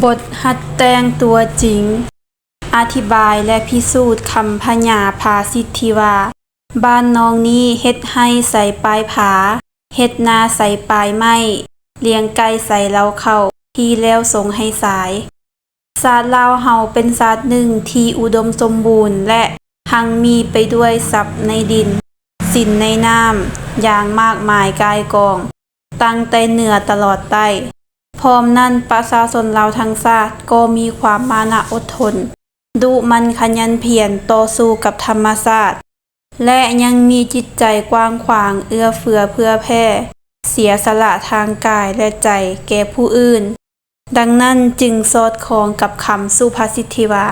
ບົດຫັດແຕ່ງຕົວຈິງ ອະທິບາຍ ແລະ ພິສູດຄຳພະຍາພາສິດທີ່ວ່າ ບ້ານນອງນີ້ເຮັດໄຮ່ໃສ່ປາຍຜາ, ເຮັດນາໃສ່ປາຍໄມ້, ລ້ຽງໄກ່ໃສ່ເລົ້າເຂົ້າ, ພີແລ້ວສົ່ງໃຫ້ສາຍ. ຊາດລາວເຮົາເປັນຊາດໜຶ່ງທີ່ອຸດົມສົມບູນ ແລະ ຮັ່ງມີໄປດ້ວຍຊັບໃນດິນ, ສິນໃນນ້ຳ ຢ່າງມາກມາຍກ່າຍກອງ, ຕັ້ງແຕ່ເໜືອຕະຫຼອດໃຕ້. ພ້ອມນັ້ນ, ປະຊາຊົນລາວທັງຊາດກໍມີຄວາມມານະອົດທົນ, ດຸໝັ່ນຂະຫຍັນພຽນຕໍ່ສູ້ກັບທຳມະຊາດ ແລະ ຍັງມີຈິດໃຈກວ້າງຂວາງ, ເອື້ອເຟື້ອເຜື່ອແຜ່, ເສຍສະຫຼະທາງກາຍ ແລະ ໃຈແກ່ຜູ້ອື່ນ. ດັ່ງນັ້ນຈຶ່ງສອດຄ່ອງກັບຄຳສຸພາສິດທີ່ວ່າ,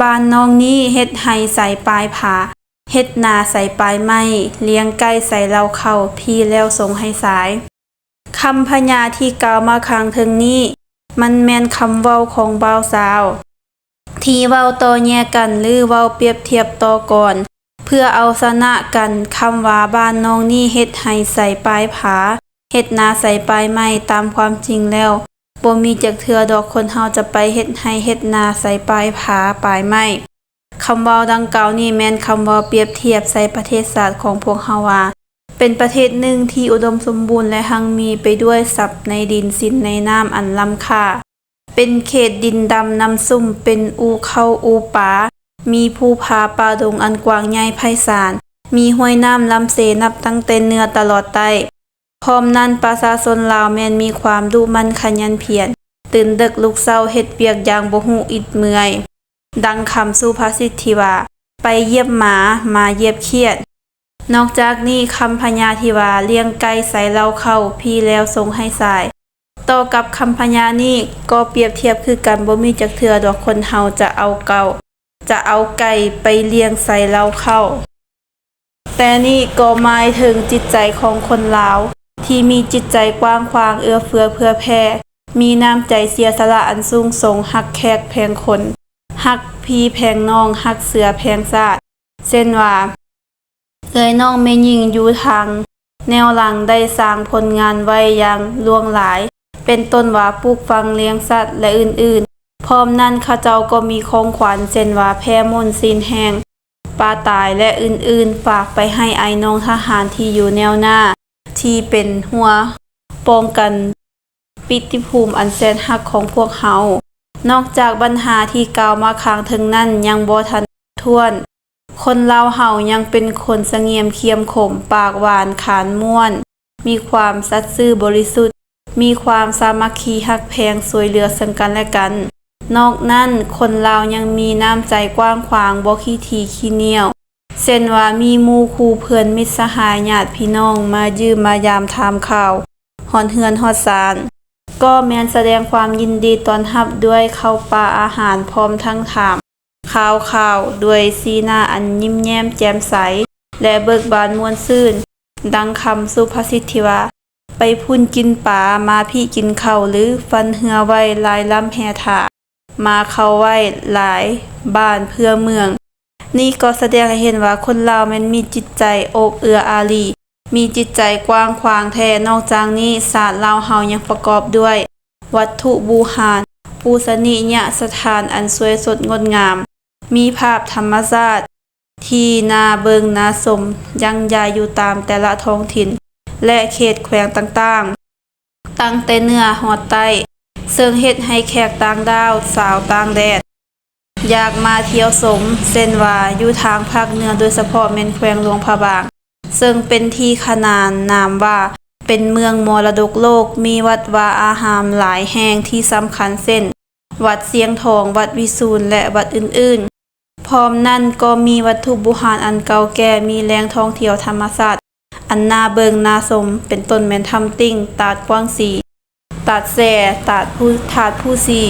ບ້ານນອງນີ້ເຮັດໄຮ່ໃສ່ປາຍຜາ, ເຮັດນາໃສ່ປາຍໄມ້, ລ້ຽງໄກ່ໃສ່ເລົ້າເຂົ້າ, ພີແລ້ວສົ່ງໃຫ້ສາຍ. ຄຳພະຍາທີ່ກ່າວມາຂ້າງເທິງນີ້, ມັນແມ່ນຄຳເວົ້າຂອງບ່າວຊາວ ທີ່ເວົ້າຕໍ່ແຍ່ກັນ ຫຼື ເວົ້າປຽບທຽບຕໍ່ກ່ອນ ເພື່ອເອົາຊະນະກັນ. ຄຳວ່າບ້ານນອງນີ້ເຮັດໄຮ່ໃສ່ປາຍຜາ, ເຮັດນາໃສ່ປາຍໄມ້, ຕາມຄວາມຈິງແລ້ວ ບໍ່ມີຈັກເທື່ອດອກຄົນເຮົາຈະໄປເຮັດໄຮ່ເຮັດນາໃສ່ປາຍຜາປາຍໄມ້. ຄຳເວົ້າດັ່ງກ່າວນີ້ແມ່ນຄຳເວົ້າປຽບທຽບໃສ່ປະເທດຊາດຂອງພວກເຮົາວ່າ ເປັນປະເທດໜຶ່ງທີ່ອຸດົມສົມບູນ ແລະ ຮັ່ງມີໄປດ້ວຍຊັບໃນດິນ, ສິນໃນນ້ຳອັນລ້ຳຄ່າ, ເປັນເຂດດິນດຳນ້ຳຊຸ່ມ, ເປັນອູ່ເຂົ້າອູ່ປາ, ມີພູຜາປ່າດົງອັນກວ້າງໃຫຍ່ໄພສານ, ມີຫ້ວຍນ້ຳລຳເຊນັບຕັ້ງແຕ່ເໜືອຕະຫຼອດໃຕ້. ພ້ອມນັ້ນ, ປະຊາຊົນລາວແມ່ນມີຄວາມດຸໝັ່ນຂະຫຍັນພຽນ, ຕື່ນເດິກລຸກເຊົ້າ, ເຮັດວຽກຢ່າງບໍ່ຮູ້ອິດເມື່ອຍ, ດັ່ງຄຳສຸພາສິດທີ່ວ່າ, ໄປຢຽບໝາ, ໝາຢຽບຂຽດ. ນອກຈາກນີ້, ຄຳພະຍາທີ່ວ່າ, ລ້ຽງໄກ່ໃສ່ເລົ້າເຂົ້າ, ພີແລ້ວສົ່ງໃຫ້ສາຍ. ຕໍ່ກັບຄຳພະຍານີ້, ກໍປຽບທຽບຄືກັນ, ບໍ່ມີຈັກເທື່ອດອກຄົນເຮົາຈະເອົາເຂົ້າ, ຈະເອົາໄກ່ໄປລ້ຽງໃສ່ເລົ້າເຂົ້າ. ແຕ່ນີ້ກໍໝາຍເຖິງຈິດໃຈຂອງຄົນລາວ ທີ່ມີຈິດໃຈກວ້າງຂວາງ, ເອື້ອເຟື້ອເຜື່ອແຜ່, ມີນ້ຳໃຈເສຍສະຫຼະອັນສູງສົ່ງ, ຮັກແຂກແພງຄົນ, ຮັກພີ່ແພງນ້ອງ, ຮັກເຊື້ອແພງຊາດ. ເຊັ່ນວ່າ, ເອື້ອຍນ້ອງແມ່ຍິງຢູ່ທາງແນວຫຼັງໄດ້ສ້າງຜົນງານໄວ້ຢ່າງຫຼວງຫຼາຍ, ເປັນຕົ້ນວ່າ ປູກຝັງ, ລ້ຽງສັດ ແລະ ອື່ນໆ. ພ້ອມນັ້ນ, ເຂົາເຈົ້າກໍມີຂອງຂວັນ, ເຊັ່ນວ່າ ແພໝົນ, ຊີ້ນແຫ້ງ, ປາຕາຍ ແລະ ອື່ນໆ, ຝາກໄປໃຫ້ອ້າຍນ້ອງທະຫານທີ່ຢູ່ແນວໜ້າ, ທີ່ເປັນຮົ້ວປ້ອງກັນ ປິຕິພູມອັນແສນຮັກຂອງພວກເຮົາ. ນອກຈາກບັນຫາທີ່ກ່າວມາຂ້າງເທິງນັ້ນຍັງບໍ່ທັນຖ້ວນ, ຄົນລາວເຮົາຍັງເປັນຄົນສະຫງຽມ, ຂຽມຂົມ, ປາກຫວານ, ຂານມ້ວນ, ມີຄວາມສັດຊື່ບໍລິສຸດ, ມີຄວາມສາມັກຄີຮັກແພງ, ຊ່ວຍເຫຼືອເຊິ່ງກັນແລະກັນ. ນອກນັ້ນ, ຄົນລາວຍັງມີນ້ຳໃຈກວ້າງຂວາງ, ບໍ່ຂີ້ຖີ່ຂີ້ໜ້ຽວ, ເຊັ່ນວ່າ ມີໝູ່ຄູ່ເພື່ອນມິດສະຫາຍຍາດພີ່ນ້ອງມາຢ້ຽມມາຢາມຖາມຂ່າວຮອດເຮືອນຮອດຊານ ກໍແມ່ນສະແດງຄວາມຍິນດີຕ້ອນຮັບດ້ວຍເຂົ້າປາອາຫານ ພ້ອມທັງຖາມຂ່າວຄາວດ້ວຍສີໜ້າອັນຍິ້ມແຍ້ມແຈ່ມໃສ ແລະ ເບີກບານມ່ວນຊື່ນ. ດັ່ງຄຳສຸພາສິດທີ່ວ່າ, ໄປພຸ້ນກິນປາ, ມາພີ້ກິນເຂົ້າ, ຫຼື ຝັນເຮືອໄວ້ລາຍລຳແຮ່ຖ້າ, ມາເຂົ້າໄວ້ຫຼາຍບ້ານເພື່ອເມືອງ. ນີ້ກໍສະແດງໃຫ້ເຫັນວ່າຄົນລາວແມ່ນມີຈິດໃຈໂອບເອື້ອອາລີ, ມີຈິດໃຈກວ້າງຂວາງແທ້. ນອກຈາກນີ້, ຊາດລາວເຮົາຍັງປະກອບດ້ວຍວັດຖຸບູຮານ, ປູຊະນີຍະສະຖານອັນສວຍສົດງົດງາມ, ມີພາບທຳມະຊາດທີ່ໜ້າເບິ່ງໜ້າຊົມ, ຢັ້ງຢາຍຢູ່ຕາມແຕ່ລະທ້ອງຖິ່ນ ແລະ ເຂດແຂວງຕ່າງໆ. ຕັ້ງແຕ່ເໜືອຮອດໃຕ້, ເຊິ່ງເຮັດໃຫ້ແຂກຕ່າງດ້າວ, ຊາວຕ່າງແດນ ຢາກມາທ່ຽວຊົມ, ເຊັ່ນວ່າ ຢູ່ທາງພາກເໜືອ, ໂດຍສະເພາະແມ່ນແຂວງຫຼວງພະບາງ, ເຊິ່ງເປັນທີ່ຂະໜານນາມວ່າເປັນເມືອງມໍລະດົກໂລກ, ມີວັດວາອາຮາມຫຼາຍແຫ່ງທີ່ສຳຄັນ, ເຊັ່ນ ວັດຊຽງທອງ, ວັດວິຊູນ ແລະ ວັດອື່ນໆ. ພ້ອມນັ້ນກໍມີວັດຖຸບູຮານອັນເກົ່າແກ່, ມີແຫຼ່ງທ່ອງທ່ຽວທຳມະຊາດອັນໜ້າເບິ່ງໜ້າຊົມ, ເປັນຕົ້ນແມ່ນຖ້ຳຕິ່ງ, ຕາດກວ້າງສີ, ຕາດແຊ, ຕາດພູ, ທາດພູສີ.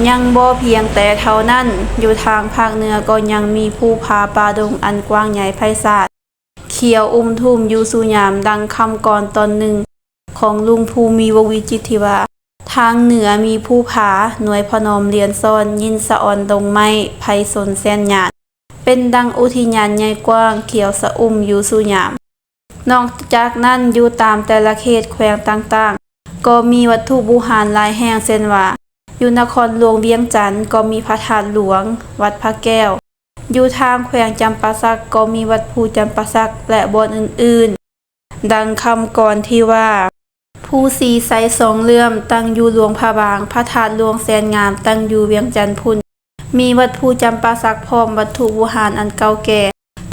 ຍັງບໍ່ພຽງແຕ່ເທົ່ານັ້ນ, ຢູ່ທາງພາກເໜືອກໍຍັງມີພູຜາປ່າດົງອັນກວ້າງໃຫຍ່ໄພສານ, ຂຽວອຸ່ມທຸ່ມຢູ່ສູ່ຍາມ. ດັ່ງຄຳກອນຕອນໜຶ່ງຂອງລຸງພູມີ ວົງວິຈິດ ທີ່ວ່າ, ທາງເໜືອມີພູຜາ, ໜ່ວຍພະນົມລຽນຊ້ອນ, ຍິນສະອອນດົງໄມ້, ໄພສົນແສນຍານ, ເປັນດັ່ງອຸທິຍານໃຫຍ່ກວ້າງ, ຂຽວຊະອຸ່ມຢູ່ສູ່ຍາມ. ນອກຈາກນັ້ນ, ຢູ່ຕາມແຕ່ລະເຂດແຂວງຕ່າງໆ ກໍມີວັດຖຸບູຮານຫຼາຍແຫ່ງ, ເຊັ່ນວ່າ, ຢູ່ນະຄອນຫຼວງວຽງຈັນກໍມີພະທາດຫຼວງ, ວັດພະແກ້ວ, ຢູ່ທາງແຂວງຈຳປາສັກກໍມີວັດພູຈຳປາສັກ ແລະ ບ່ອນອື່ນໆ. ດັ່ງຄຳກອນທີ່ວ່າ ພູສີໃສສອງເຫຼື້ອມ ຕັ້ງຢູ່ຫຼວງພະບາງ, ພະທາດຫຼວງແສນງາມ ຕັ້ງຢູ່ວຽງຈັນພຸ້ນ, ມີວັດພູຈຳປາສັກພ້ອມວັດຖຸບູຮານອັນເກົ່າແກ່,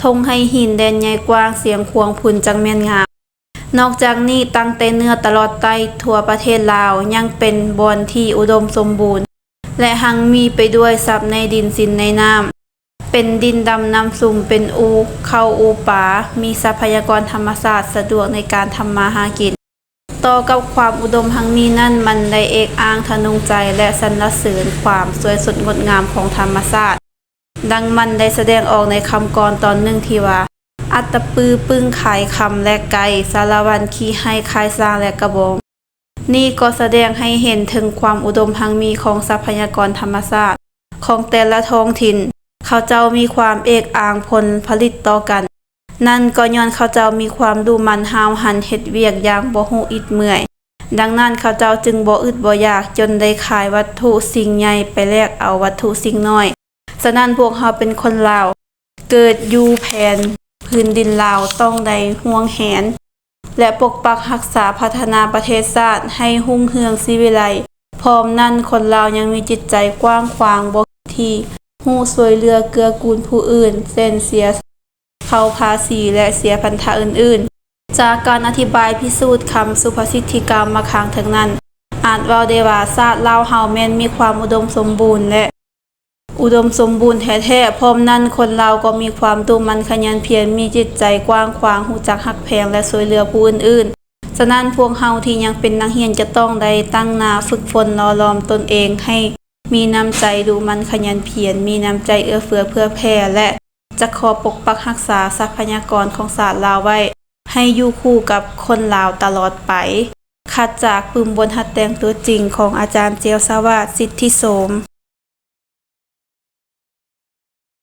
ທົ່ງໄຫຫີນແດນໃຫຍ່ກວ້າງສຽງຂວາງພຸ້ນ ຈັ່ງແມ່ນງາມ. ນອກຈາກນີ້, ຕັ້ງແຕ່ເໜືອຕະຫຼອດໃຕ້ ທົ່ວປະເທດລາວ ຍັງເປັນບ່ອນທີ່ອຸດົມສົມບູນ ແລະ ຮັ່ງມີໄປດ້ວຍຊັບໃນດິນສິນໃນນ້ຳ, ເປັນດິນດຳນ້ຳຊຸ່ມ, ເປັນອູ່ເຂົ້າອູ່ປາ, ມີຊັບພະຍາກອນທຳມະຊາດ ສະດວກໃນການທຳມາຫາກິນ. ຕໍ່ກັບຄວາມອຸດົມຮັ່ງມີນັ້ນ, ມັນໄດ້ເອກອ້າງທະນົງໃຈ ແລະ ສັນລະເສີນຄວາມສວຍສົດງົດງາມຂອງທຳມະຊາດ. ດັ່ງມັນໄດ້ສະແດງອອກໃນຄຳກອນຕອນໜຶ່ງທີ່ວ່າ ອັດຕະປືປຶ້ງຂາຍຄຳແລກໄກ່, ສາລະວັນຂີ່ໄຮ່ຂາຍຊ່າງແລກກະບອງ. ນີ້ກໍສະແດງໃຫ້ເຫັນເຖິງຄວາມອຸດົມຮັ່ງມີຂອງຊັບພະຍາກອນທຳມະຊາດຂອງແຕ່ລະທ້ອງຖິ່ນ. ເຂົາເຈົ້າມີຄວາມເອກອ້າງຜົນຜະລິດຕໍ່ກັນ. ນັ້ນກໍຍ້ອນເຂົາເຈົ້າມີຄວາມດຸໝັ່ນຫ້າວຫັນເຮັດວຽກຢ່າງບໍ່ຮູ້ອິດເມື່ອຍ. ດັ່ງນັ້ນເຂົາເຈົ້າຈຶ່ງບໍ່ອຶດບໍ່ຢາກ ຈົນໄດ້ຂາຍວັດຖຸສິ່ງໃຫຍ່ໄປແລກເອົາວັດຖຸສິ່ງນ້ອຍ. ສະນັ້ນພວກເຮົາເປັນຄົນລາວ ເກີດຢູ່ແຜ່ນພື້ນດິນລາວ ຕ້ອງໄດ້ຫວງແຫນ ແລະ ປົກປັກຮັກສາ ພັດທະນາປະເທດຊາດໃຫ້ຮຸ່ງເຮືອງສີວິໄລ. ພ້ອມນັ້ນຄົນລາວຍັງມີຈິດໃຈກວ້າງຂວາງ ບໍ່ທີ່ຮູ້ຊ່ວຍເຫຼືອເກື້ອກູນຜູ້ອື່ນ ເຊັ່ນ ເສຍ ເຂົ້າພາສີ ແລະ ເສຍພັນທະອື່ນໆ. ຈາກການອະທິບາຍພິສູດຄຳສຸພາສິດທີ່ກ່າວມາຂ້າງເທິງນັ້ນ, ອາດເວົ້າໄດ້ວ່າຊາດລາວເຮົາແມ່ນມີຄວາມອຸດົມສົມບູນ ແລະ ອຸດົມສົມບູນແທ້ໆ. ພ້ອມນັ້ນຄົນລາວກໍມີຄວາມດຸໝັ່ນຂະຫຍັນພຽນ, ມີຈິດໃຈກວ້າງຂວາງ, ຮູ້ຈັກຮັກແພງ ແລະ ຊ່ວຍເຫຼືອຜູ້ອື່ນໆ. ສະນັ້ນພວກເຮົາທີ່ຍັງເປັນນັກຮຽນຈະຕ້ອງໄດ້ຕັ້ງໜ້າຝຶກຝົນຫຼໍ່ຫຼອມຕົນເອງໃຫ້ ມີນ້ຳໃຈດຸໝັ່ນຂະຫຍັນພຽນ, ມີນ້ຳໃຈເອື້ອເຟື້ອເຜື່ອແຜ່ ແລະ ຈະຂໍປົກປັກຮັກສາຊັບພະຍາກອນຂອງຊາດລາວໄວ້ ໃຫ້ຢູ່ຄູ່ກັບຄົນລາວຕະຫຼອດໄປ. ຂັດຈາກປຶ້ມບົນຫັດແຕ່ງຕົວຈິງຂອງອາຈານ ເຈວສະຫວາດ ສິດທິໂສມ.